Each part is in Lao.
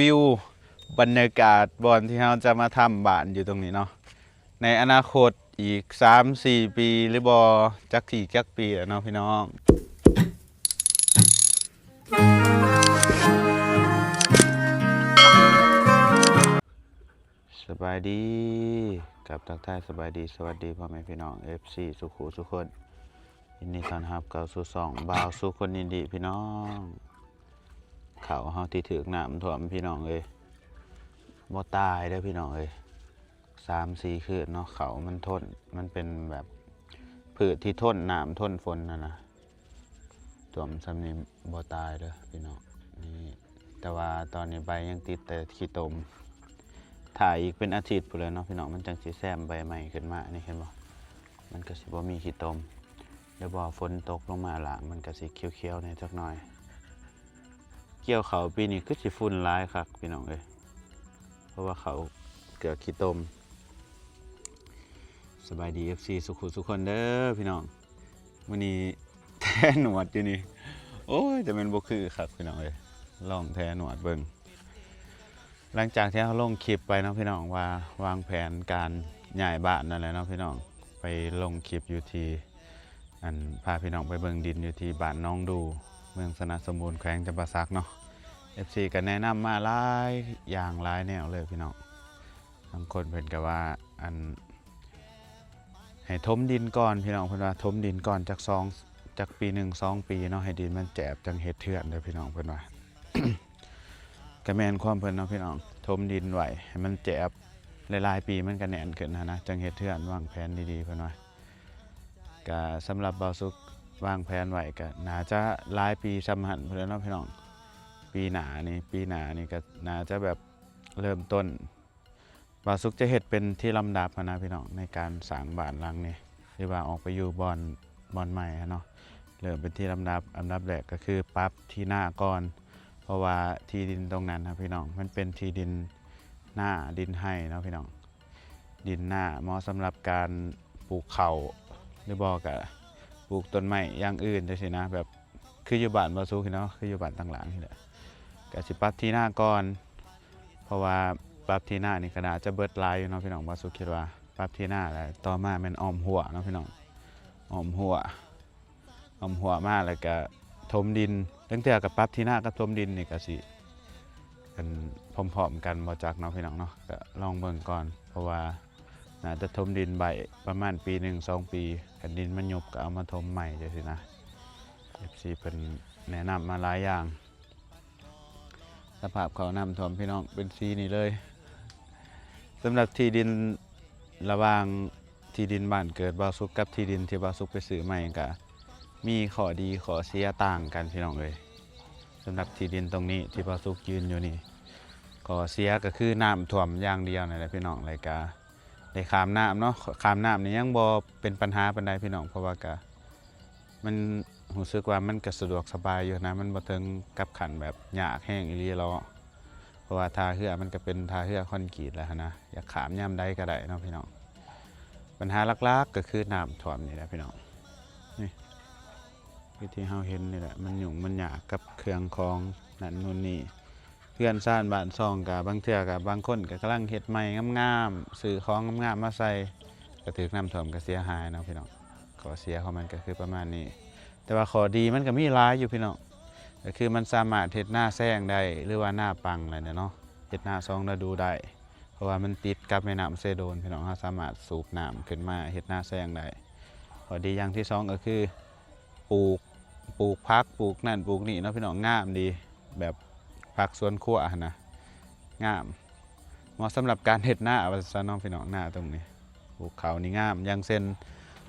ວິວບັນຍາກາດບ່ອນທີ່ເຮົາຈະມາທຳບ້ານຢູ່ຕົງນີ້ເນາະ ໃນອະນາຄົດອີກສາມສີ່ປີ ຫຼືບໍ່ ຈັກຊິຈັກປີແລ້ວເນາະພີ່ນ້ອງ. ສະບາຍດີ ກັບທັກທາຍສະບາຍດີ ສະຫວັດດີພໍ່ແມ່ພີ່ນ້ອງ ເອັຟຊີ ສູ່ຄູ່ສູ່ຄົນ. ຍິນດີຕ້ອນຮັບເຂົ້າສູ່ຊ່ອງບ່າວສຸກຄົນອິນດີພີ່ນ້ອງ. ເຂົ້າເຮົາທີ່ຖືກນ້ຳຖ້ວມພີ່ນ້ອງເອີຍ ບໍ່ຕາຍເດີ້ພີ່ນ້ອງເອີຍ. ສາມສີ່ຄືນເນາະ ເຂົ້າມັນທົນ ມັນເປັນແບບພືດທີ່ທົນນ້ຳທົນຝົນຫັ້ນນະ. ຖ້ວມສ່ຳນີ້ບໍ່ຕາຍເດີ້ພີ່ນ້ອງນີ້ ແຕ່ວ່າຕອນນີ້ໃບຍັງຕິດແຕ່ຂີ້ຕົມ. ຖ້າອີກເປັນອາທິດພຸ້ນແຫຼະເນາະພີ່ນ້ອງ ມັນຈັ່ງຊິແຊມໃບໃໝ່ຂຶ້ນມາ. ນີ້ເຫັນບໍ່ ມັນກໍຊິບໍ່ມີຂີ້ຕົມ ຫຼືບໍ່ຝົນຕົກລົງມາລ້າງ ມັນກໍຊິຂຽວໆແດ່ຈັກໜ້ອຍ. ກ່ຽວເຂົ້າປີນີ້ຄືຊິຝຸ່ນຫຼາຍຄັກພີ່ນ້ອງເອີຍ ເພາະວ່າເຂົ້າເກືອກຂີ້ຕົມ. ສະບາຍດີ ເອັຟຊີ ສູ່ຄູ່ສູ່ຄົນເດີ້ພີ່ນ້ອງ. ມື້ນີ້ແທ້ໜວດຢູ່ນີ້ ໂອ້ຍ ແຕ່ແມ່ນບໍ່ຄືຄັກພີ່ນ້ອງເອີຍ. ລອງແທ້ໜວດເບິ່ງ ຫຼັງຈາກທີ່ເຮົາລົງຄລິບໄປເນາະພີ່ນ້ອງ ວ່າວາງແຜນການຍ້າຍບ້ານນັ້ນແຫຼະເນາະພີ່ນ້ອງ. ໄປລົງຄລິບຢູ່ທີ່ ອັນ ພາພີ່ນ້ອງໄປເບິ່ງດິນຢູ່ທີ່ບ້ານໜອງດູ ເມືອງຊະນະສົມບູນ ແຂວງຈຳປາສັກເນາະ. ເອັຟຊີກໍແນະນຳມາຫຼາຍຢ່າງຫຼາຍແນວເລີຍພີ່ນ້ອງ. ບາງຄົນເພິ່ນກໍວ່າ ອັນ ໃຫ້ຖົມດິນກ່ອນພີ່ນ້ອງ ເພິ່ນວ່າຖົມດິນກ່ອນຈັກສອງ ຈັກປີໜຶ່ງສອງປີເນາະ ໃຫ້ດິນມັນແຈບ ຈັ່ງເຮັດເຮືອນເດີ້ພີ່ນ້ອງ ເພິ່ນວ່າ. ກະແມ່ນຄວາມເພິ່ນເນາະພີ່ນ້ອງ ຖົມດິນໄວ້ໃຫ້ມັນແຈບ ຫຼາຍໆປີມັນກະແໜ້ນຂຶ້ນຫັ້ນນະ ຈັ່ງເຮັດເຮືອນ ວາງແຜນດີໆ ເພິ່ນວ່າ. ກະສຳລັບບ່າວສຸກວາງແຜນໄວ້ກະໜ້າຈະຫຼາຍປີສ່ຳຫັ້ນພຸ້ນແຫຼະເນາະພີ່ນ້ອງ. ປີໜ້ານີ້ ປີໜ້ານີ້ກະໜ້າຈະແບບເລີ່ມຕົ້ນ ບ່າວສຸກຈະເຮັດເປັນທີ່ລຳດັບຫັ້ນນະພີ່ນ້ອງ ໃນການສ້າງບ້ານຫຼັງນີ້ ຫຼືວ່າອອກໄປຢູ່ບ່ອນ ບ່ອນໃໝ່ຫັ້ນເນາະ. ເລີ່ມເປັນທີ່ລຳດັບ ອັນດັບແລກກໍຄືປັບທີ່ນາກ່ອນ ເພາະວ່າທີ່ດິນຕົງນັ້ນນະພີ່ນ້ອງ ມັນເປັນທີ່ດິນນາ ດິນໄຮ່ເນາະພີ່ນ້ອງ ດິນນາ ເໝາະສຳລັບການປູກເຂົ້າ ຫຼືບໍ່ກະປູກຕົ້ນໄມ້ຢ່າງອື່ນຈັ່ງຊີ້ນະ ແບບ ຄືຢູ່ບ້ານບ່າວສຸກນີ້ເນາະ ຄືຢູ່ບ້ານຕ່າງຫຼັງນີ້ແຫຼະ. ກະຊິປັບທີ່ນາກ່ອນ ເພາະວ່າປັບທີ່ນານີ້ກະໜ້າຈະເບິດຫຼາຍຢູ່ເນາະພີ່ນ້ອງ ບ່າວສຸກຄິດວ່າ. ປັບທີ່ນາແລ້ວຕໍ່ມາແມ່ນອ້ອມຮົ້ວເນາະພີ່ນ້ອງ ອ້ອມຮົ້ວ ອ້ອມຮົ້ວມາແລ້ວກະຖົມດິນ. ລາງເທື່ອກະປັບທີ່ນາກັບຖົມດິນນີ້ກະຊິ ອັນ ພ້ອມໆກັນບໍ່ຈັກເນາະພີ່ນ້ອງເນາະ ກະລອງເບິ່ງກ່ອນ ເພາະວ່າໜ້າຈະຖົມດິນໄວ້ປະມານປີໜຶ່ງສອງປີ ຄັນດິນມັນຍຸບກະເອົາມາຖົມໃໝ່ຈັ່ງຊີ້ນະ. ເອັຟຊີ ເພິ່ນແນະນຳມາຫຼາຍຢ່າງ. ສະພາບເຂົ້ານ້ຳຖ້ວມພີ່ນ້ອງ ເປັນສີນີ້ເລີຍ. ສຳລັບທີ່ດິນລະຫວ່າງທີ່ດິນບ້ານເກີດບ່າວສຸກກັບທີ່ດິນທີ່ບ່າວສຸກໄປຊື້ໃໝ່ ກະມີຂໍ້ດີຂໍ້ເສຍຕ່າງກັນພີ່ນ້ອງເອີຍ. ສຳລັບທີ່ດິນຕົງນີ້ທີ່ບ່າວສຸກຢືນຢູ່ນີ້ ຂໍ້ເສຍກໍຄືນ້ຳຖ້ວມຢ່າງດຽວນັ້ນແຫຼະພີ່ນ້ອງ ແລ້ວກະ ໄດ້ຂ້າມນ້ຳເນາະ ຂ້າມນ້ຳນີ້ຍັງບໍ່ເປັນບັນຫາປານໃດພີ່ນ້ອງ ເພາະວ່າກະ ມັນຮູ້ສຶກວ່າມັນກະສະດວກສະບາຍຢູ່ນະ ມັນບໍ່ເຖິງກັບຂັ້ນແບບຍາກແຮງອີ່ຫຼີດອກ ເພາະວ່າທ່າເຮືອມັນກະເປັນທ່າເຮືອຄອນກຣີດແລ້ວຫັ້ນນະ ຢາກຂ້າມຍາມໃດກະໄດ້ເນາະພີ່ນ້ອງ. ບັນຫາຫຼັກໆກະຄືນ້ຳຖ້ວມນີ້ແຫຼະພີ່ນ້ອງ ນີ້ ຄືທີ່ເຮົາເຫັນນີ້ແຫຼະ ມັນຫຍຸ້ງມັນຍາກກັບເຄື່ອງຂອງນັ້ນນູ້ນນີ້. ເຮືອນຊານບ້ານຊ່ອງກະບາງເທື່ອກະບາງຄົນກະກຳລັງເຮັດໃໝ່ງາມໆ ຊື້ຂອງງາມໆມາໃສ່ ກະຖືກນ້ຳຖ້ວມກະເສຍຫາຍເນາະພີ່ນ້ອງ. ຂໍ້ເສຍຂອງມັນກະຄືປະມານນີ້ ແຕ່ວ່າຂໍ້ດີມັນກະມີຫຼາຍຢູ່ພີ່ນ້ອງ ກະຄືມັນສາມາດເຮັດນາແຊງໄດ້ ຫຼືວ່ານາປັງໄດ້ເນາະ ເຮັດນາສອງລະດູໄດ້ ເພາະວ່າມັນຕິດກັບແມ່ນ້ຳເຊໂດນພີ່ນ້ອງ ເຮົາສາມາດສູບນ້ຳຂຶ້ນມາເຮັດນາແຊງໄດ້. ຂໍ້ດີຢ່າງທີສອງກະຄື ປູກ ປູກຜັກ ປູກນັ້ນປູກນີ້ເນາະພີ່ນ້ອງ ງາມດີ ແບບຜັກສວນຄົວຫັ້ນນະ ງາມ ເໝາະສຳລັບການເຮັດນາວ່າຊັ້ນເນາະພີ່ນ້ອງ. ນາຕົງນີ້ປູກເຂົ້ານີ້ງາມ ຢ່າງເຊັ່ນ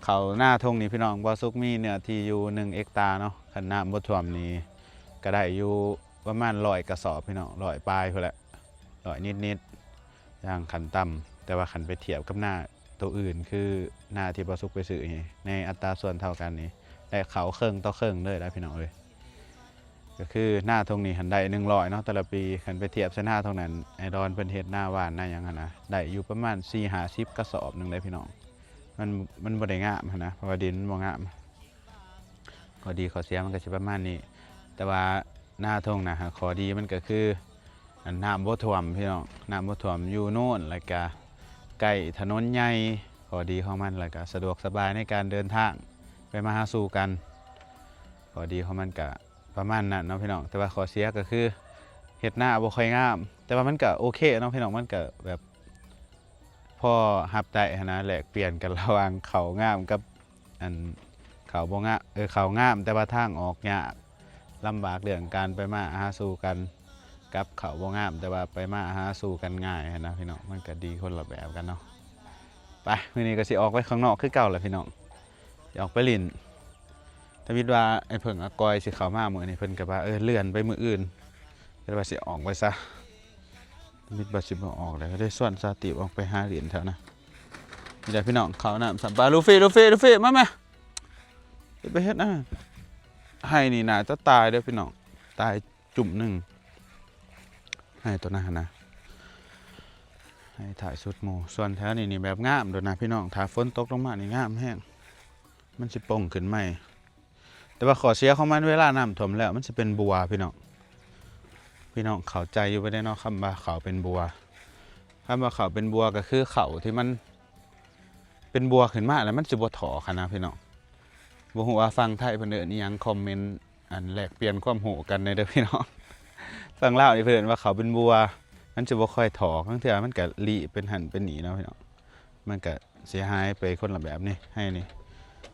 ເຂົ້ານາທົ່ງນີ້ພີ່ນ້ອງ ບ່າວສຸກມີເນື້ອທີ່ຢູ່ໜຶ່ງເອັກຕາເນາະ ຄັນນ້ຳບໍ່ຖ້ວມນີ້ກະໄດ້ຢູ່ປະມານຮ້ອຍກະສອບພີ່ນ້ອງ ຮ້ອຍປາຍພຸ້ນແຫຼະ ຮ້ອຍນິດໆ ຢ່າງຂັ້ນຕ່ຳ. ແຕ່ວ່າຄັນໄປທຽບກັບນາໂຕອື່ນ ຄືນາທີ່ບ່າວສຸກໄປຊື້ນີ້ ໃນອັດຕາສ່ວນເທົ່າກັນນີ້ ໄດ້ເຂົ້າເຄິ່ງຕໍ່ເຄິ່ງເລີຍນະພີ່ນ້ອງເອີຍ. ກະຄືນາທົ່ງນີ້ຫັ້ນໄດ້ໜຶ່ງຮ້ອຍເນາະ ແຕ່ລະປີ ຄັນໄປທຽບໃສ່ນາທົ່ງນັ້ນ ອ້າຍດອນເພິ່ນເຮັດນາຫວ່ານນາຫຍັງຫັ້ນນະ ໄດ້ຢູ່ປະມານສີ່ຫ້າສິບກະສອບໜຶ່ງເດ້ພີ່ນ້ອງ. ມັນ ມັນບໍ່ໄດ້ງາມຫັ້ນນະ ເພາະວ່າດິນມັນບໍ່ງາມ. ຂໍ້ດີຂໍ້ເສຍມັນກະຊິປະມານນີ້ ແຕ່ວ່ານາທົ່ງນະ ຂໍ້ດີມັນກະຄື ອັນ ນ້ຳບໍ່ຖ້ວມພີ່ນ້ອງ, ນ້ຳບໍ່ຖ້ວມຢູ່ໂນ້ນ ແລ້ວກະໃກ້ຖະໜົນໃຫຍ່. ຂໍ້ດີຂອງມັນ ແລ້ວກະສະດວກສະບາຍໃນການເດີນທາງໄປມາຫາສູ່ກັນ. ຂໍ້ດີຂອງມັນກະປະມານນັ້ນເນາະພີ່ນ້ອງ, ແຕ່ວ່າຂໍ້ເສຍກໍຄືເຮັດນາບໍ່ຄ່ອຍງາມ, ແຕ່ວ່າມັນກະໂອເຄເນາະພີ່ນ້ອງ, ມັນກະແບບ ພໍຮັບໄດ້ຫັ້ນນະ, ແລກປ່ຽນກັນລະຫວ່າງເຂົ້າງາມກັບ ອັນ ເຂົ້າບໍ່ງາມ, ເອີ ເຂົ້າງາມແຕ່ວ່າທາງອອກຍາກ, ລຳບາກເລື່ອງການໄປມາຫາສູ່ກັນ, ກັບເຂົ້າບໍ່ງາມແຕ່ວ່າໄປມາຫາສູ່ກັນງ່າຍຫັ້ນນະພີ່ນ້ອງ, ມັນກະດີຄົນລະແບບກັນເນາະ. ໄປ ມື້ນີ້ກໍຊິອອກໄປຂ້າງນອກຄືເກົ່າແຫຼະພີ່ນ້ອງ, ຊິອອກໄປຫຼິ້ນ. ທຳອິດວ່າໄອ້ເຜິ້ງອາກອຍຊິເຂົ້າມາມື້ນີ້, ເພິ່ນກໍວ່າ ເອີ ເລື່ອນໄປມື້ອື່ນ, ກໍເລີຍວ່າຊິອອກໄປຊະ. ທຳອິດວ່າຊິບໍ່ອອກແລ້ວ, ກໍໄດ້ຊວນສາວຕີບອອກໄປຫາຫຼິ້ນແຖວນັ້ນ. ນີ້ແຫຼະພີ່ນ້ອງ, ເຂົ້ານ້ຳສຳປາ. ລູຟີ້ ລູຟີ້ ລູຟີ້ ມາແມ່, ໄປເຮັດນະ. ໄຮ່ນີ້ໜ້າຈະຕາຍເດີ້ພີ່ນ້ອງ, ຕາຍຈຸ້ມໜຶ່ງ, ໄຮ່ຕົວນັ້ນຫັ້ນນະ, ໄຮ່ທ້າຍສຸດໝູ່. ສ່ວນແຖວນີ້ນີ້ແບບງາມໂດດນະພີ່ນ້ອງ, ຖ້າຝົນຕົກລົງມານີ້ງາມແຮງ, ມັນຊິປົ່ງຂຶ້ນໃໝ່. ແຕ່ວ່າຂໍ້ເສຍຂອງມັນ ເວລານ້ຳຖ້ວມແລ້ວມັນຊິເປັນບົວພີ່ນ້ອງ. ພີ່ນ້ອງເຂົ້າໃຈຢູ່ບໍ່ເດເນາະ ຄຳວ່າເຂົ້າເປັນບົວ? ຄຳວ່າເຂົ້າເປັນບົວກໍຄືເຂົ້າທີ່ມັນເປັນບົວຂຶ້ນມາແລ້ວມັນຊິບໍ່ຖອກຫັ້ນນະພີ່ນ້ອງ. ບໍ່ຮູ້ວ່າຝັ່ງໄທເພິ່ນເອີ້ນອີ່ຫຍັງ, ຄອມເມັນ ອັນ ແລກປ່ຽນຄວາມຮູ້ກັນແດ່ເດີ້ພີ່ນ້ອງ. ຝັ່ງລາວນີ້ເພິ່ນເອີ້ນວ່າເຂົ້າເປັນບົວ, ມັນຊິບໍ່ຄ່ອຍຖອກ, ລາງເທື່ອມັນກໍລີ້ເປັນຫັ້ນເປັນນີ້ເນາະພີ່ນ້ອງ. ມັນກະເສຍຫາຍໄປຄົນລະແບບນີ້. ໄຮ່ນີ້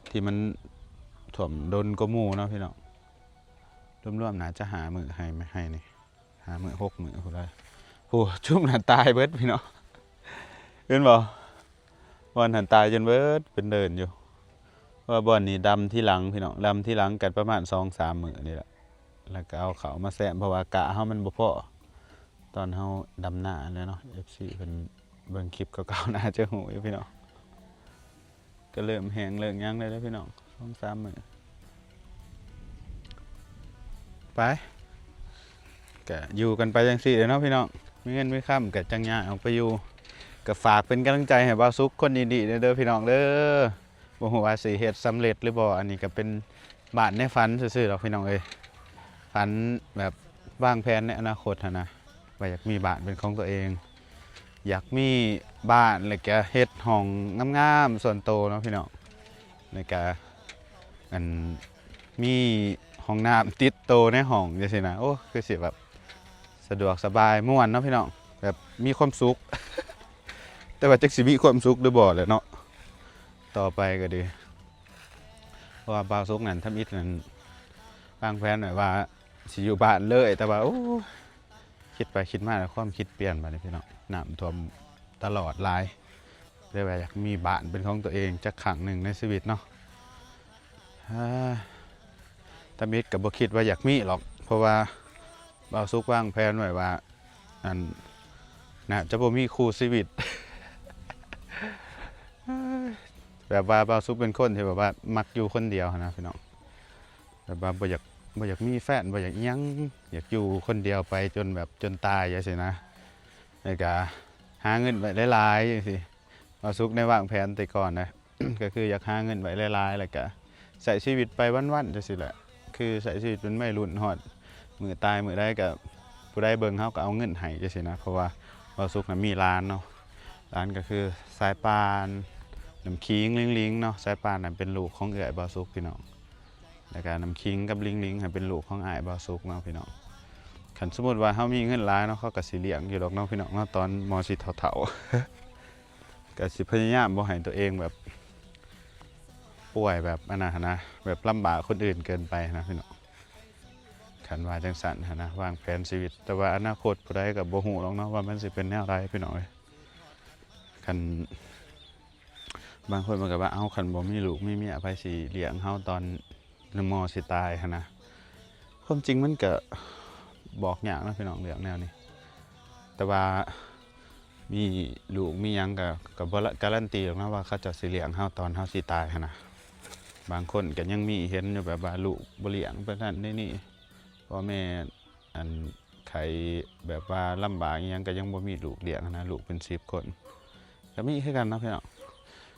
ທີ່ມັນຖ້ວມດົນກວ່າໝູ່ເນາະພີ່ນ້ອງ, ລວມໆໜ້າຈະຫ້າມື້ ໄຮ່ ໄຮ່ນີ້ ຫ້າມື້ ຫົກມື້ພຸ້ນລະ. ໂອ້ ຈຸ້ມນັ້ນຕາຍເບິດພີ່ນ້ອງ, ເຫັນບໍ່? ບ່ອນຫັ້ນຕາຍຈົນເບິດເປັນເດີ່ນຢູ່, ເພາະວ່າບ່ອນນີ້ດຳທີຫຼັງພີ່ນ້ອງ, ດຳທີຫຼັງກັນປະມານສອງສາມມື້ນີ້ແຫຼະ. ແລ້ວກໍເອົາເຂົ້າມາແຊມ ເພາະວ່າກະເຮົາມັນບໍ່ພໍ. ຕອນເຮົາດຳນາຫັ້ນແຫຼະເນາະ, ເອັຟຊີເພິ່ນເບິ່ງຄລິບເກົ່າໆໜ້າຈະຮູ້ຢູ່ພີ່ນ້ອງ. ກໍເລີ່ມແຫ້ງເລີ່ມຫຍັງແລ້ວເດີ້ພີ່ນ້ອງ, ສອງສາມມື້. ໄປ ກໍຢູ່ກັນໄປຈັ່ງຊີ້ແຫຼະເນາະພີ່ນ້ອງ, ມີເງິນມີຄຳກໍຈັ່ງຍ້າຍອອກໄປຢູ່. ກໍຝາກເປັນກຳລັງໃຈໃຫ້ບ່າວສຸກຄົນດີໆເດີ້ພີ່ນ້ອງເດີ້. ບໍ່ຮູ້ວ່າຊິເຮັດສຳເລັດຫຼືບໍ່, ອັນນີ້ກໍເປັນບ້ານໃນຝັນຊື່ໆດອກພີ່ນ້ອງເອີຍ. ຝັນແບບວາງແຜນໃນອະນາຄົດຫັ້ນນະ, ວ່າຢາກມີບ້ານເປັນຂອງຕົວເອງ, ຢາກມີບ້ານ ແລ້ວກະເຮັດຫ້ອງງາມໆສ່ວນໂຕເນາະພີ່ນ້ອງ, ແລ້ວກະ ອັນ ມີຫ້ອງນ້ຳຕິດໂຕໃນຫ້ອງຈັ່ງຊີ້ນະ. ໂອ້ ຄືຊິແບບສະດວກສະບາຍ ມ່ວນເນາະພີ່ນ້ອງ, ແບບມີຄວາມສຸກ. ແຕ່ວ່າຈັກຊິມີຄວາມສຸກຫຼືບໍ່ແຫຼະເນາະ ຕໍ່ໄປກໍດີ. ເພາະວ່າບ່າວສຸກນັ້ນ ທຳອິດນັ້ນ ວາງແຜນໄວ້ວ່າຊິຢູ່ບ້ານເລີຍ, ແຕ່ວ່າ ໂອ້ຍ ຄິດໄປຄິດມາແລ້ວ ຄວາມຄິດປ່ຽນບາດນີ້ພີ່ນ້ອງ. ນ້ຳຖ້ວມຕະຫຼອດຫຼາຍ, ເລີຍວ່າຢາກມີບ້ານເປັນຂອງຕົວເອງຈັກຄັ້ງໜຶ່ງໃນຊີວິດເນາະ. ທຳອິດກໍບໍ່ຄິດວ່າຢາກມີຫຼອກ, ເພາະວ່າບ່າວສຸກວາງແຜນໄວ້ວ່າ ອັນ ໜ້າຈະບໍ່ມີຄູ່ຊີວິດ. ແບບວ່າບ່າວສຸກເປັນຄົນທີ່ແບບວ່າມັກຢູ່ຄົນດຽວຫັ້ນນະພີ່ນ້ອງ, ແບບວ່າບໍ່ຢາກ ບໍ່ຢາກມີແຟນ ບໍ່ຢາກອີ່ຫຍັງ, ຢາກຢູ່ຄົນດຽວໄປຈົນແບບຈົນຕາຍຈັ່ງຊີ້ນະ. ແລ້ວກະຫາເງິນໄວ້ຫຼາຍໆຈັ່ງຊີ້, ບ່າວສຸກໄດ້ວາງແຜນແຕ່ກ່ອນນະ ກໍຄືຢາກຫາເງິນໄວ້ຫຼາຍໆ ແລ້ວກະໃຊ້ຊີວິດໄປວັນໆຈັ່ງຊີ້ແຫຼະ, ຄືໃຊ້ຊີວິດເປັນໄວລຸ້ນ ຮອດມື້ຕາຍມື້ໃດກໍຜູ້ໃດເບິ່ງເຮົາກໍເອົາເງິນໃຫ້ຈັ່ງຊີ້ນະ. ເພາະວ່າບ່າວສຸກນະມີຫຼານເນາະ, ຫຼານກໍຄືສາຍປານ ນ້ຳຂີງ ລິງໆເນາະ. ສາຍປານນັ້ນເປັນລູກຂອງເອື້ອຍບ່າວສຸກພີ່ນ້ອງ, ແລ້ວກໍນ້ຳຂີງກັບລິງໆຫັ້ນເປັນລູກຂອງອ້າຍບ່າວສຸກເນາະພີ່ນ້ອງ. ຄັນສົມມຸດວ່າເຮົາມີເງິນຫຼາຍເນາະ ເຂົາກໍຊິລ້ຽງຢູ່ດອກເນາະພີ່ນ້ອງເນາະ, ຕອນໝໍຊິເຖົ້າໆ ກໍຊິພະຍາຍາມບໍ່ໃຫ້ຕົວເອງແບບປ່ວຍແບບອັນນັ້ນຫັ້ນນະ, ແບບລຳບາກຄົນອື່ນເກີນໄປນະພີ່ນ້ອງ. ຄັນວ່າຈັ່ງຊັ້ນຫັ້ນນະ ວາງແຜນຊີວິດ, ແຕ່ວ່າອະນາຄົດຜູ້ໃດກໍບໍ່ຮູ້ດອກເນາະວ່າມັນຊິເປັນແນວໃດພີ່ນ້ອງເອີຍ. ຄັນ ບາງຄົນເພິ່ນກໍວ່າ ເອົ້າ ຄັນບໍ່ມີລູກມີເມຍ ໃຜຊິລ້ຽງເຮົາຕອນໝໍຊິຕາຍຫັ້ນນະ. ຄວາມຈິງມັນກໍບອກຍາກເນາະພີ່ນ້ອງ ເລື່ອງແນວນີ້, ແຕ່ວ່າມີລູກມີຫຍັງກໍ ກໍບໍ່ກາຣັນຕີດອກເນາະວ່າເຂົາເຈົ້າຊິລ້ຽງເຮົາຕອນເຮົາຊິຕາຍຫັ້ນນະ. ບາງຄົນກໍຍັງມີເຫັນຢູ່ ແບບວ່າລູກບໍ່ລ້ຽງປານນັ້ນນີ້ ພໍ່ແມ່ ອັນ ໄຂ້ແບບວ່າລຳບາກອີ່ຫຍັງກໍຍັງບໍ່ມີລູກລ້ຽງຫັ້ນນະ, ລູກເປັນສິບຄົນ ກໍມີຄືກັນເນາະພີ່ນ້ອງ.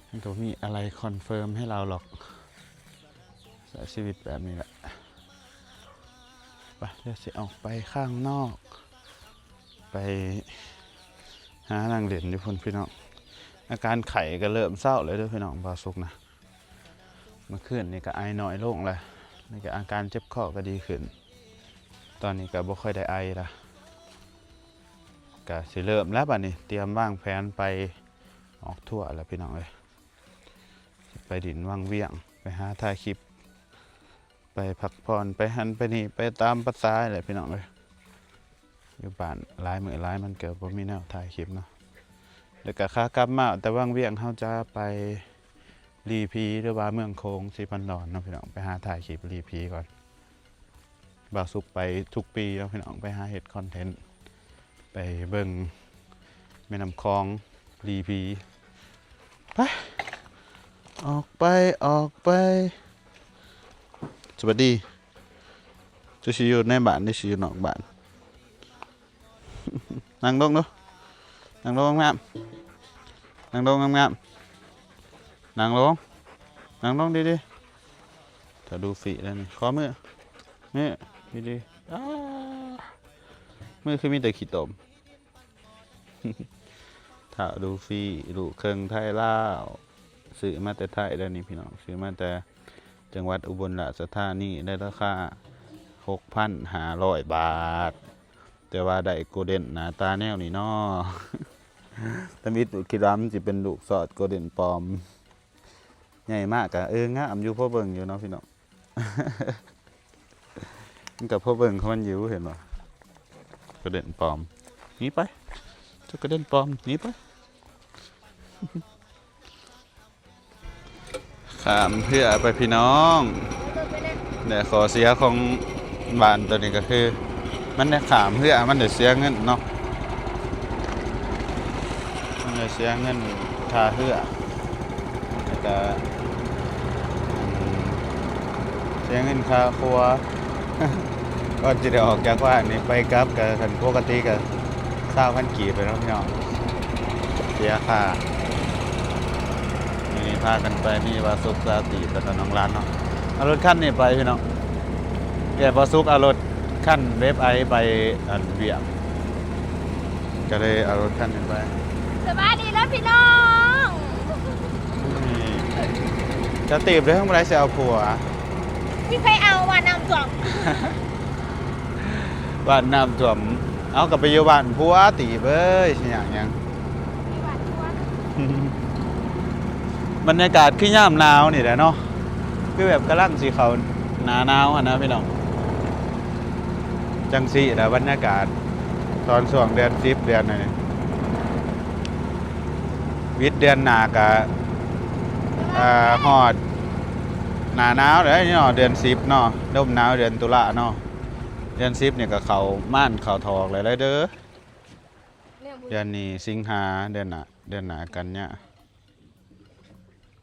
ມັນກໍບໍ່ມີອະໄລຄອນເຟີມໃຫ້ເຮົາຫຼອກ, ໃຊ້ຊີວິດແບບນີ້ແຫຼະ. ໄປ ດຽວຊິອອກໄປຂ້າງນອກ. ໄປຫານັ່ງຫຼິ້ນຢູ່ພຸ້ນພີ່ນ້ອງ. ອາການໄຂ້ກໍເລີ່ມເຊົາແລ້ວເດີພີ່ນ້ອງ ບ່າວສຸກນະ. ເມື່ອຄືນນີ້ກໍໄອໜ້ອຍລົງແລ້ວ, ນີ້ກໍອາການເຈັບຄໍກໍດີຂຶ້ນ. ຕອນນີ້ກໍບໍ່ຄ່ອຍໄດ້ໄອລະ, ກໍຊິເລີ່ມແລ້ວບາດນີ້, ຕຽມວາງແຜນໄປອອກທົວແລ້ວພີ່ນ້ອງເອີຍ. ໄປດິນວັງວຽງ, ໄປຫາຖ່າຍຄລິບ, ໄປພັກຜ່ອນ, ໄປຫັ້ນໄປນີ້, ໄປຕາມພາສາແຫຼະພີ່ນ້ອງເອີຍ. ຢູ່ບ້ານຫຼາຍມື້ຫຼາຍວັນກໍບໍ່ມີແນວຖ່າຍຄລິບເນາະ. ແລ້ວກໍຂາກັບມາແຕ່ວັງວຽງ ເຮົາຈະໄປລີພີ ຫຼືວ່າເມືອງໂຂງ ສີພັນດອນເນາະພີ່ນ້ອງ, ໄປຫາຖ່າຍຄລິບລີພີກ່ອນ. ບ່າວສຸກໄປທຸກປີເນາະພີ່ນ້ອງ, ໄປຫາເຮັດຄອນເທັນ, ໄປເບິ່ງແມ່ນ້ຳຂອງລີພີ. ໄປ ອອກໄປ ອອກໄປ. ສະບາຍດີ. ເຈົ້າຊິຢູ່ໃນບ້ານ ຫຼືຊິຢູ່ນອກບ້ານ? ນັ່ງລົງດູ, ນັ່ງລົງງາມໆ, ນັ່ງລົງງາມໆ, ນັ່ງລົງ, ນັ່ງລົງດີໆ. ຖ້າດູຟີແລ້ວນີ້ ຂໍມື ມືດີໆ. ອ້າ ມືຄືມີແຕ່ຂີ້ຕົມ. ທ້າວລູຟີ ລູກເຄິ່ງໄທລາວ, ຊື້ມາແຕ່ໄທເດີນີ້ພີ່ນ້ອງ, ຊື້ມາແຕ່ຈັງຫວັດອຸບົນລາຊະທານີ ໃນລາຄາຫົກພັນຫ້າຮ້ອຍບາດ, ແຕ່ວ່າໄດ້ໂກເດັນໜ້າຕາແນວນີ້ເນາະ. ທຳອິດຄິດວ່າມັນຊິເປັນລູກຊອດໂກເດັນປອມ, ໃຫຍ່ມາກະ ເອີ ງາມຢູ່ ພໍເບິ່ງຢູ່ເນາະພີ່ນ້ອງ. ມັນກໍພໍເບິ່ງຂອງມັນຢູ່ ເຫັນບໍ່? ກະເດັນປອມ ໜີໄປ ເຈົ້າກະເດັນປອມ ໜີໄປ. ຂ້າມເຮືອໄປພີ່ນ້ອງ. ແລະ ຂໍ້ເສຍຂອງບ້ານໂຕນີ້ກໍຄື ມັນໄດ້ຂ້າມເຮືອ ມັນໄດ້ເສຍເງິນເນາະ, ມັນໄດ້ເສຍເງິນຄ່າເຮືອ. ແລ້ວກະ ເສຍເງິນຄ່າຄົວ ກ່ອນຊິໄດ້ອອກຈາກບ້ານນີ້ ໄປກັບກະ ຄັນປົກກະຕິກະຊາວພັນກີບແລ້ວເນາະພີ່ນ້ອງ, ເສຍຄ່າ. ມື້ນີ້ພາກັນໄປ ມີບ່າວສຸກ ສາວຕີບ ແລ້ວກະນ້ອງລັນເນາະ. ເອົາລົດຄັນນີ້ໄປພີ່ນ້ອງ, ແຕ່ບ່າວສຸກເອົາລົດຄັນເວັບໄອໄປອັນວຽກ ກໍເລີຍເອົາລົດຄັນນີ້ໄປ. ສະບາຍດີເດີພີ່ນ້ອງ. ນີ້ ສາວຕີບເດີ ເມື່ອໃດຊິເອົາຜົວ? ມີໃຜເອົາ ບ້ານນ້ຳຖ້ວມ. ບ້ານນ້ຳຖ້ວມ ເອົາກໍໄປຢູ່ບ້ານຜົວ ຕີບເອີຍ ຊິຍາກຫຍັງ. ມີບ້ານຜົວ. ບັນຍາກາດຄືຍາມໜາວນີ້ແຫຼະເນາະ, ຄືແບບກຳລັງຊິເຂົ້າໜ້າໜາວຫັ້ນນະພີ່ນ້ອງ. ຈັ່ງຊີ້ແຫຼະບັນຍາກາດຕອນຊ່ວງເດືອນສິບ ເດືອນອັນນີ້ ວິດເດືອນໜ້າກະ ເອີ ຮອດໜ້າໜາວແລ້ວເນາະ, ເດືອນສິບເນາະ, ລົມໜາວເດືອນຕຸລາເນາະ. ເດືອນສິບນີ້ກະເຂົ້າມານເຂົ້າຖອກແລ້ວເດີ. ເດືອນນີ້ສິງຫາ, ເດືອນໜ້າ ເດືອນໜ້າກັນຍາ.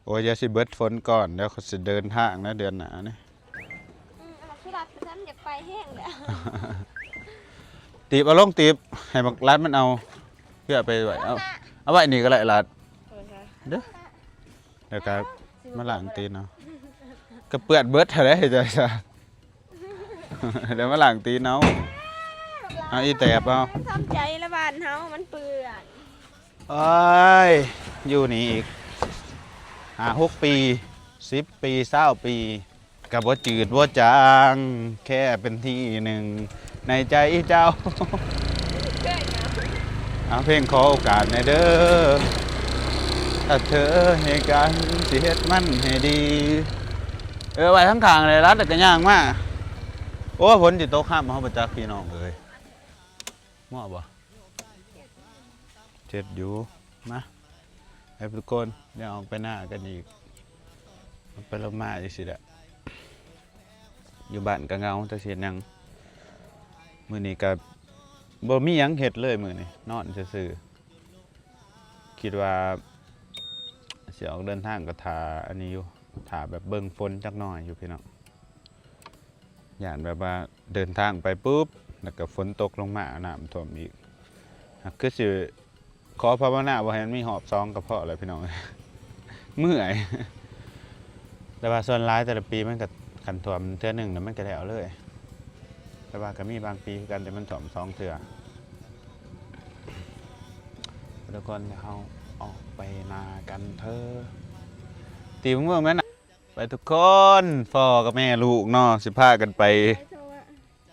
ໂອ້ຍ ຢ່າຊິເບິດຝົນກ່ອນ, ດຽວເຂົາຊິເດີນທາງນະເດືອນໜ້ານີ້. ອືມ ອັນນັ້ນຄືລັດ ມັນຢາກໄປແຮງແລ້ວ. ຕີບ ເອົາລົງ ຕີບ ໃຫ້ບັກລັດມັນເອົາເພື່ອໄປໄວ້. ເອົາ ເອົາໄວ້ນີ້ກໍໄດ້ລັດ ເອີ ເດີ. ແລ້ວກໍມາລ້າງຕີນເອົາ, ກໍເປື້ອນເບິດຫັ້ນແຫຼະ ເຮັດຈັ່ງໃດ. ແລ້ວມາລ້າງຕີນເອົາ. ເອົາອີແຕບເອົາ. ທຳໃຈລະ ບ້ານເຮົາມັນເປື້ອນ. ໂອ້ຍ ຢູ່ນີ້ອີກຫ້າຫົກປີ ສິບປີ ຊາວປີ ກໍບໍ່ຈືດບໍ່ຈາງ ແຄ່ເປັນທີ່ໜຶ່ງໃນໃຈເຈົ້າ. ເອົາເພງຂໍໂອກາດແດ່ເດີ ຖ້າເທີເຮັດການ ຊິເຮັດມັນໃຫ້ດີ. ເອີ ໄວ້ທາງຂ້າງແຫຼະ ລັດແລ້ວກໍຍ່າງມາ. ໂອ້ ຝົນຊິຕົກຫ້ຳເຮົາບໍ່ຈັກ ພີ່ນ້ອງເອີຍ. ໝໍ້ບໍ່? ເຈັດຢູ່. ມາ ໄປທຸກຄົນ, ດຽວອອກໄປນາກັນອີກ, ໄປລົມມາຈັ່ງຊີ້ແຫຼະ. ຢູ່ບ້ານກໍເຫງົາ ຈັກຊິເຮັດຫຍັງ. ມື້ນີ້ກໍບໍ່ມີຫຍັງເຮັດເລີຍມື້ນີ້, ນອນຊື່ໆ. ຄິດວ່າຊິອອກເດີນທາງກໍຖ້າອັນນີ້ຢູ່, ຖ້າແບບເບິ່ງຝົນຈັກໜ້ອຍຢູ່ ພີ່ນ້ອງ. ຢ້ານແບບວ່າເດີນທາງໄປປຸບ ແລ້ວກໍຝົນຕົກລົງມາ ນ້ຳຖ້ວມອີກ. ຫາກຄືຊິຂໍພາວະນາບໍ່ໃຫ້ມັນມີຮອບສອງກໍພໍແລ້ວ ພີ່ນ້ອງເອີຍ, ເມື່ອຍ. ແຕ່ວ່າສ່ວນຫຼາຍແຕ່ລະປີມັນກໍ ຄັນຖ້ວມເທື່ອໜຶ່ງນະ ມັນກໍແລ້ວເລີຍ. ແຕ່ວ່າກໍມີບາງປີຄືກັນທີ່ມັນຖ້ວມສອງເທື່ອ. ທຸກຄົນ ດຽວເຮົາອອກໄປນາກັນເທີ. ຕີມເມືອງແມ່ນນະ ໄປທຸກຄົນ ພໍ່ກັບແມ່ລູກເນາະ ຊິພາກັນໄປ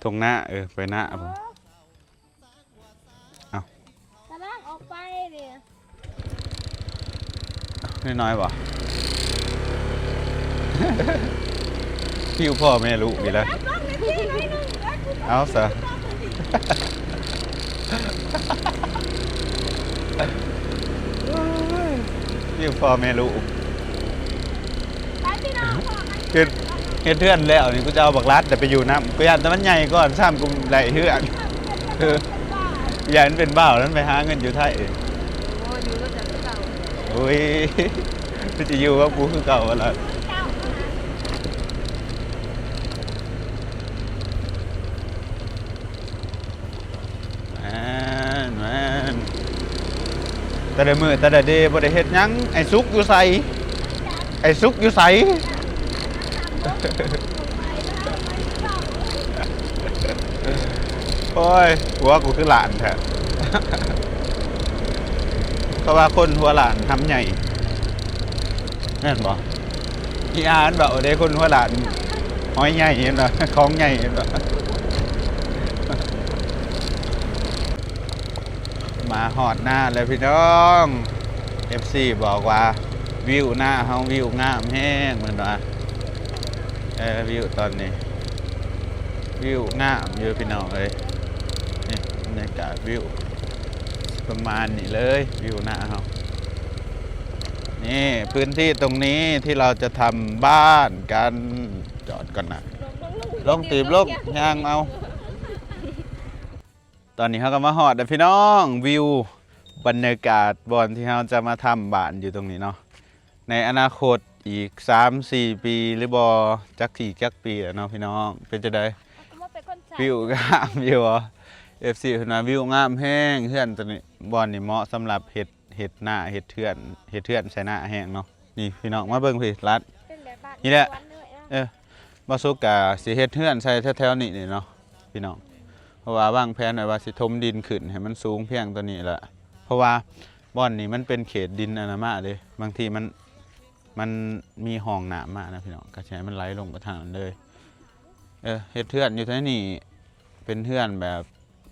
ທົ່ງນາ ເອີ ໄປນາພຸ້ນ. ເອົ້າ ກຳລັງອອກໄປນີ້ ນ້ອຍໆ ບໍ່? ຟີວພໍ່ແມ່ລູກນີ້ແຫຼະ. ເອົາຊະ ຟີວພໍ່ແມ່ລູກ. ເຮັດ ເຮັດເຮືອນແລ້ວນີ້ ກູຈະເອົາບັກລັດໄປຢູ່ນຳ. ກູຢ້ານແຕ່ມັນໃຫຍ່ກ່ອນຊ້ຳ ກູໄດ້ເຮືອນ. ເອີ ຢ້ານມັນເປັນບ່າວ ແລ້ວມັນໄປຫາເງິນຢູ່ໄທ. ໂອ້ຍ ຄືຈະຢູ່ກັບກູຄືເກົ່າຫັ້ນລະ. ແມ່ນ ແມ່ນ ແຕ່ລະມື້ແຕ່ລະເດບໍ່ໄດ້ເຮັດຫຍັງ. ໄອ້ສຸກຢູ່ໃສ? ໄອ້ສຸກຢູ່ໃສ? ໂອ້ຍ ຫົວກູຄືຫຼານແທ້. ເຂົາວ່າຄົນຫົວຫຼານຫຳໃຫຍ່ ແມ່ນບໍ່? ອີອານເວົ້າເດ້ ຄົນຫົວຫຼານຫອຍໃຫຍ່ເຫັນບໍ່? ຂອງໃຫຍ່ເຫັນບໍ່? ມາຮອດນາແລ້ວພີ່ນ້ອງ. ເອັຟຊີບອກວ່າວິວນາເຮົາວິວງາມແຮງ ເພິ່ນວ່າ. ເອີ ວິວຕອນນີ້ ວິວງາມຢູ່ພີ່ນ້ອງເອີຍ. ນີ້ບັນຍາກາດວິວປະມານນີ້ເລີຍ ວິວນາເຮົາ. ນີ້ພື້ນທີ່ຕົງນີ້ທີ່ເຮົາຈະທຳບ້ານກັນ. ຈອດກ່ອນນະ ລົງຕີບລົງ ຍ່າງເອົາ. ຕອນນີ້ເຮົາກໍມາຮອດແລ້ວພີ່ນ້ອງ ວິວບັນຍາກາດບ່ອນທີ່ເຮົາຈະມາທຳບ້ານຢູ່ຕົງນີ້ເນາະ. ໃນອະນາຄົດອີກສາມສີ່ປີຫຼືບໍ່ ຈັກຊິຈັກປີແລ້ວເນາະພີ່ນ້ອງ. ເປັນຈັ່ງໃດ? ວິວງາມຢູ່ບໍ່? ເອັຟຊີເພິ່ນວ່າວິວງາມແຮງ ເຮືອນຕົວນີ້ ບ່ອນນີ້ເໝາະສຳລັບເຮັດ ເຮັດນາ ເຮັດເຮືອນ ເຮັດເຮືອນໃສ່ນາແຮງເນາະ. ນີ້ພີ່ນ້ອງມາເບິ່ງພີ້ ລັດ ເປັນແບບບ້ານ ນີ້ແຫຼະ ສວນເລີຍເນາະ. ເອີ ບ່າວສຸກກະຊິເຮັດເຮືອນໃສ່ແຖວໆນີ້ເນາະພີ່ນ້ອງ. ເພາະວ່າວາງແຜນໄວ້ວ່າຊິຖົມດິນຂຶ້ນໃຫ້ມັນສູງພຽງຕົວນີ້ແຫຼະ ເພາະວ່າບ່ອນນີ້ມັນເປັນເຂດດິນອັນນະມາເດ້. ບາງທີມັນ ມັນມີຮ່ອງນ້ຳມານະພີ່ນ້ອງ ກໍຊິໃຫ້ມັນໄຫຼລົງໄປທາງນັ້ນເລີຍ. ເອີ ເຮັດເຮືອນຢູ່ໃນນີ້ເປັນເຮືອນແບບ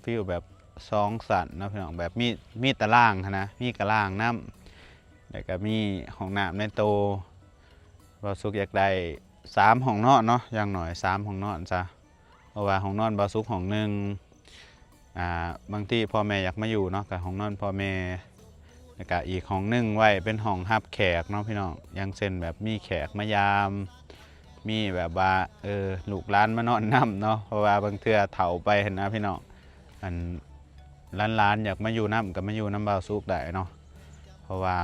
ຟີລແບບສອງຊັ້ນເນາະພີ່ນ້ອງ ແບບມີ ມີຕາລ່າງຫັ້ນນະ ມີກະລ່າງນຳ ແລ້ວກໍມີຫ້ອງນ້ຳໃນໂຕ. ບ່າວສຸກຢາກໄດ້ສາມຫ້ອງນອນເນາະ ຢ່າງໜ້ອຍສາມຫ້ອງນອນຊະ ເພາະວ່າຫ້ອງນອນບ່າວສຸກຫ້ອງໜຶ່ງ ອ່າ ບາງທີພໍ່ແມ່ຢາກມາຢູ່ເນາະ ກໍຫ້ອງນອນພໍ່ແມ່ ແລ້ວກະອີກຫ້ອງໜຶ່ງໄວ້ເປັນຫ້ອງຮັບແຂກເນາະພີ່ນ້ອງ. ຢ່າງເຊັ່ນແບບມີແຂກມາຢາມ ມີແບບວ່າ ເອີ ລູກຫຼານມານອນນຳເນາະ ເພາະວ່າບາງເທື່ອເຖົ້າໄປຫັ້ນນະພີ່ນ້ອງ ອັນ ຫຼານໆ ຢາກມາຢູ່ນຳກໍມາຢູ່ນຳບ່າວສຸກໄດ້ເນາະ. ເພາະວ່າ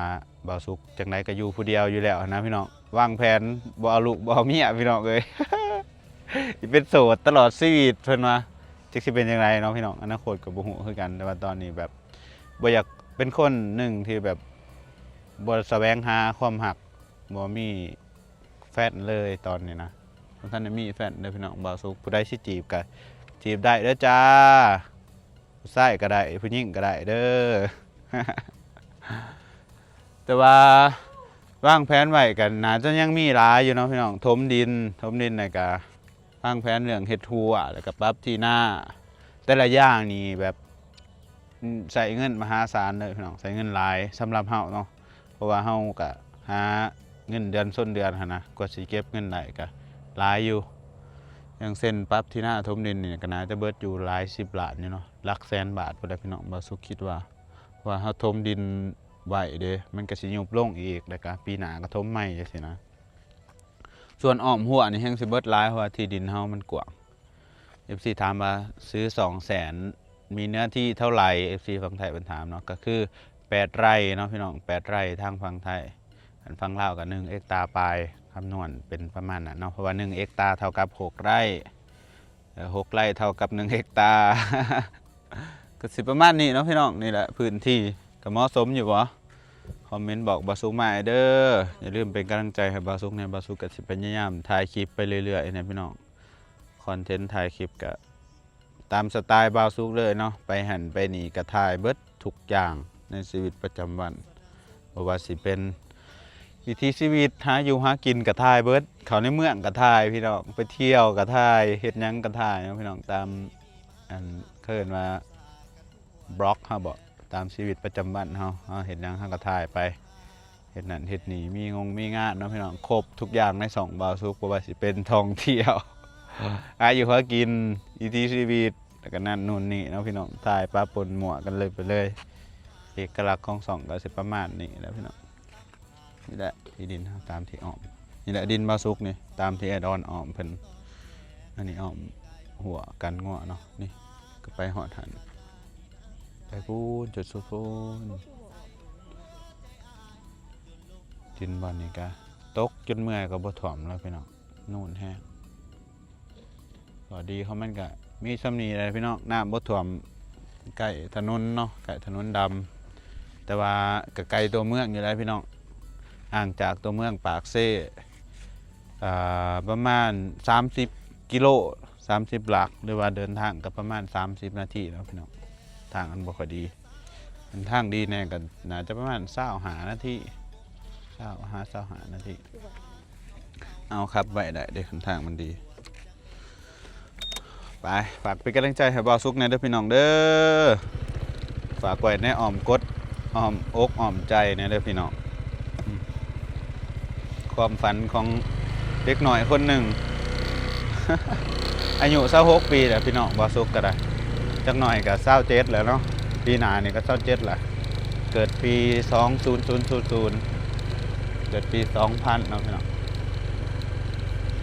ບ່າວສຸກຈັ່ງໃດກໍຢູ່ຜູ້ດຽວຢູ່ແລ້ວຫັ້ນນະພີ່ນ້ອງ. ວາງແຜນບໍ່ເອົາລູກບໍ່ເອົາເມຍພີ່ນ້ອງເອີຍ ຊິເປັນໂສດຕະຫຼອດຊີວິດເພິ່ນວ່າ. ຈັກຊິເປັນຈັ່ງໃດເນາະພີ່ນ້ອງ ອະນາຄົດກໍບໍ່ຮູ້ຄືກັນ. ແຕ່ວ່າຕອນນີ້ແບບບໍ່ຢາກ ເປັນຄົນໜຶ່ງທີ່ແບບບໍ່ສະແຫວງຫາຄວາມຮັກ ບໍ່ມີແຟນເລີຍຕອນນີ້ນະ. ບໍ່ທັນໄດ້ມີແຟນເດີພີ່ນ້ອງ ບ່າວສຸກ. ຜູ້ໃດຊິຈີບກໍຈີບໄດ້ເດີຈ້າ ຜູ້ຊາຍກໍໄດ້ ຜູ້ຍິງກໍໄດ້ເດີ. ແຕ່ວ່າວາງແຜນໄວ້ກໍໜ້າຈະຍັງມີຫຼາຍຢູ່ເນາະພີ່ນ້ອງ. ຖົມດິນ ຖົມດິນ ແລ້ວກໍວາງແຜນເລື່ອງເຮັດຮົ້ວ ແລ້ວກໍປັບທີ່ນາ ແຕ່ລະຢ່າງນີ້ແບບ ອືມ ໃຊ້ເງິນມະຫາສານເລີຍພີ່ນ້ອງ ໃຊ້ເງິນຫຼາຍສຳລັບເຮົາເນາະ. ເພາະວ່າເຮົາກະຫາເງິນເດືອນຊົນເດືອນຫັ້ນນະ ກວ່າຊິເກັບເງິນໄດ້ກະຫຼາຍຢູ່. ຢ່າງເຊັ່ນປັບທີ່ນາຖົມດິນນີ້ ກະໜ້າຈະເບິດຢູ່ຫຼາຍສິບລ້ານຢູ່ເນາະ ຫຼັກແສນບາດພຸ້ນແຫຼະພີ່ນ້ອງ ບ່າວສຸກຄິດວ່າ. ເພາະວ່າເຮົາຖົມດິນໄວ້ເດ້ ມັນກະຊິຍຸບລົງອີກ ແລ້ວກະປີໜ້າກະຖົມໃໝ່ຈັ່ງຊີ້ນະ. ສ່ວນອ້ອມຮົ້ວນີ້ແຮ່ງຊິເບິດຫຼາຍ ເພາະວ່າທີ່ດິນເຮົາມັນກວ້າງ. ເອັຟຊີຖາມວ່າຊື້ສອງແສນ ມີເນື້ອທີ່ເທົ່າໃດ? ເອັຟຊີຝັ່ງໄທເພິ່ນຖາມເນາະ ກໍຄືແປດໄຮ່ເນາະພີ່ນ້ອງ ແປດໄຮ່ທາງຝັ່ງໄທ. ອັນຝັ່ງລາວກໍໜຶ່ງເຮັກຕາປາຍ ຄຳນວນເປັນປະມານນັ້ນເນາະ ເພາະວ່າໜຶ່ງເຮັກຕາເທົ່າກັບຫົກໄຮ່ ເອີ ຫົກໄຮ່ເທົ່າກັບໜຶ່ງເຮັກຕາ ກໍຊິປະມານນີ້ເນາະພີ່ນ້ອງ. ນີ້ແຫຼະພື້ນທີ່ ກໍເໝາະສົມຢູ່ບໍ່? ຄອມເມັນບອກບ່າວສຸກມາເດີ. ຢ່າລືມເປັນກຳລັງໃຈໃຫ້ບ່າວສຸກແດ່ ບ່າວສຸກກໍຊິພະຍາຍາມຖ່າຍຄລິບໄປເລື້ອຍໆນະພີ່ນ້ອງ. ຄອນເທັນຖ່າຍຄລິບກະຕາມສະໄຕບ່າວສຸກເລີຍເນາະ ໄປຫັ້ນໄປນີ້ກະຖ່າຍເບິດທຸກຢ່າງ ໃນຊີວິດປະຈຳວັນ ບໍ່ວ່າຊິເປັນວິຖີຊີວິດ ຫາຢູ່ຫາກິນກໍຖ່າຍເບິດ, ເຂົ້າໃນເມືອງກໍຖ່າຍພີ່ນ້ອງ, ໄປທ່ຽວກໍຖ່າຍ, ເຮັດຫຍັງກໍຖ່າຍເນາະພີ່ນ້ອງ. ຕາມ ອັນ ເຂົາເອີ້ນວ່າບລັອກເຮົາບໍ, ຕາມຊີວິດປະຈຳວັນເຮົາ, ເຮົາເຮັດຫຍັງເຮົາກໍຖ່າຍໄປ, ເຮັດນັ້ນເຮັດນີ້, ມີງົງມີງານເນາະພີ່ນ້ອງ, ຄົບທຸກຢ່າງໃນຊ່ອງບ່າວສຸກ, ບໍ່ວ່າຊິເປັນທ່ອງທ່ຽວ, ຫາຢູ່ຫາກິນ, ວິຖີຊີວິດ ແລ້ວກໍນັ້ນນູ່ນນີ້ເນາະພີ່ນ້ອງ, ຖ່າຍປະປົນມົ້ວກັນເລີຍໄປເລີຍ. ເອກະລັກຂອງຊ່ອງກໍຊິປະມານນີ້ແຫຼະພີ່ນ້ອງ. ນີ້ແຫຼະທີ່ດິນເຮົາຕາມທີ່ອ້ອມ, ນີ້ແຫຼະດິນບ່າວສຸກນີ້ ຕາມທີ່ແອດອອນອ້ອມເພິ່ນ, ອັນນີ້ອ້ອມຮົ້ວກັນງົວເນາະ. ນີ້ກໍໄປຮອດຫັ້ນ, ໄປພຸ້ນ ຈຸດສຸດພຸ້ນ. ດິນບ່ອນນີ້ກະຕົກຈົນເມື່ອຍກໍບໍ່ຖ້ວມແລ້ວພີ່ນ້ອງ, ນູນແຮງ. ຂໍ້ດີຂອງມັນກະມີສ່ຳນີ້ແຫຼະພີ່ນ້ອງ, ນ້ຳບໍ່ຖ້ວມໃກ້ຖະໜົນເນາະ, ໃກ້ຖະໜົນດຳ, ແຕ່ວ່າກະໄກຕົວເມືອງຢູ່ແຫຼະພີ່ນ້ອງ, ຫ່າງຈາກຕົວເມືອງປາກເຊ ອ່າ ປະມານສາມສິບກິໂລ, ສາມສິບຫຼັກ, ຫຼືວ່າເດີນທາງກໍປະມານສາມສິບນາທີເນາະພີ່ນ້ອງ. ທາງມັນບໍ່ຄ່ອຍດີ, ຄັນທາງດີແດ່ກໍໜ້າຈະປະມານຊາວຫ້ານາທີ, ຊາວຫາຊາວຫ້ານາທີ. ເອົາ ຂັບໄວໄດ້ເດ້ ຄັນທາງມັນດີ. ໄປ ຝາກເປັນກຳລັງໃຈໃຫ້ບ່າວສຸກແດ່ເດີພີ່ນ້ອງເດີ, ຝາກໄວ້ໃນອ້ອມກົດ ອ້ອມອົກອ້ອມໃຈແດ່ເດີພີ່ນ້ອງ. ຄວາມຝັນຂອງເດັກນ້ອຍຄົນໜຶ່ງ ອາຍຸຊາວຫົກປີແລ້ວພີ່ນ້ອງ, ບ່າວສຸກກໍໄດ້ ຈັກໜ້ອຍກໍຊາວເຈັດແລ້ວເນາະ, ປີໜ້ານີ້ກໍຊາວເຈັດແລ້ວ. ເກີດປີສອງພັນ ເກີດປີສອງພັນເນາະພີ່ນ້ອງ,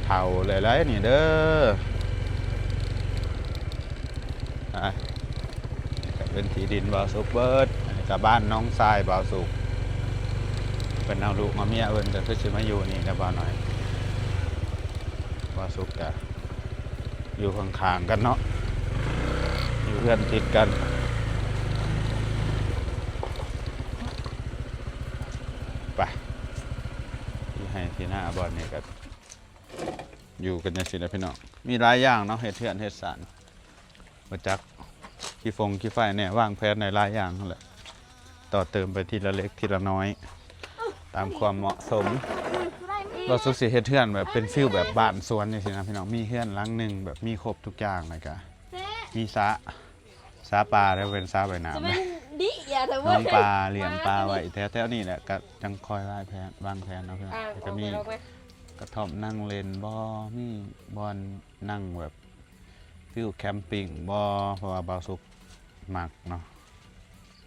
ເຖົ້າແລ້ວນີ້ເດີ. ອ່າ ນີ້ກໍເປັນທີ່ດິນບ່າວສຸກເບິດ, ອັນນີ້ກໍບ້ານນ້ອງຊາຍບ່າວສຸກ, ເພິ່ນເອົາລູກເອົາເມຍເພິ່ນກໍຄືຊິມາຢູ່ນີ້ແຫຼະບ່າວນ້ອຍ. ບ່າວສຸກກໍຢູ່ຂ້າງໆກັນເນາະ, ຢູ່ເຮືອນຕິດກັນ. ໄປ ທີ່ໄຮ່ທີ່ນາບ່ອນນີ້ກໍ ຢູ່ກັນຈັ່ງຊີ້ແຫຼະພີ່ນ້ອງ, ມີຫຼາຍຢ່າງເນາະ, ເຮັດເຮືອນເຮັດຊານ ມາຈາກຂີ້ຟົງຂີ້ໄຟແດ່, ວາງແຜນໄດ້ຫຼາຍຢ່າງຫັ້ນແຫຼະ, ຕໍ່ເຕີມໄປທີລະເລັກທີລະນ້ອຍ ຕາມຄວາມເໝາະສົມ. ບ່າວສຸກຊິເຮັດເຮືອນແບບເປັນຟີລແບບບ້ານສວນຈັ່ງຊີ້ນະພີ່ນ້ອງ, ມີເຮືອນຫຼັງໜຶ່ງແບບມີຄົບທຸກຢ່າງ, ແລ້ວກະມີສະ ສະປາ ແລ້ວເປັນສະວ່າຍນ້ຳ ຈະແມ່ນດິຍາແທ້ເວີ້ຍ ນ້ອງປາ ລ້ຽງປາໄວ້ແຖວໆນີ້ແຫຼະ, ກະຈັ່ງຄ່ອຍວາງແຜນ ວາງແຜນເນາະພີ່ນ້ອງ. ອ່າ ແລ້ວກະມີ ອອກໄປ ອອກໄປ ກະທ່ອມນັ່ງຫຼິ້ນບໍ ມີບ່ອນນັ່ງແບບຟີລແຄມປິງບໍ, ເພາະວ່າບ່າວສຸກມັກເນາະ,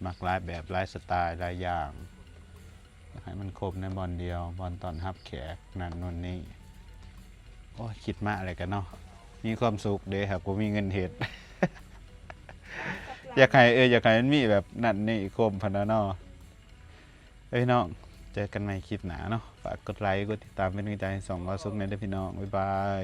ມັກຫຼາຍແບບ ຫຼາຍສະໄຕລ໌ ຫຼາຍຢ່າງ. ຢາກໃຫ້ມັນຄົບໃນບ່ອນດຽວ, ບ່ອນຕ້ອນຮັບແຂກ ນັ້ນໂນ່ນນີ້. ໂອ້ຍ ຄິດມາແລ້ວກະເນາະ ມີຄວາມສຸກເດ້ ຫາກບໍ່ມີເງິນເຮັດ. ຢາກໃຫ້ ເອີ ຢາກໃຫ້ມັນມີແບບນັ້ນນີ້ຄົບຫັ້ນນະເນາະ. ເອີຍ ພີ່ນ້ອງ ເຈີກັນໃໝ່ຄລິບໜ້າເນາະ, ຝາກກົດໄລ ກົດຕິດຕາມເປັນກຳລັງໃຈໃຫ້ຊ່ອງບ່າວສຸກແດ່ເດີພີ່ນ້ອງ. ບາຍບາຍ.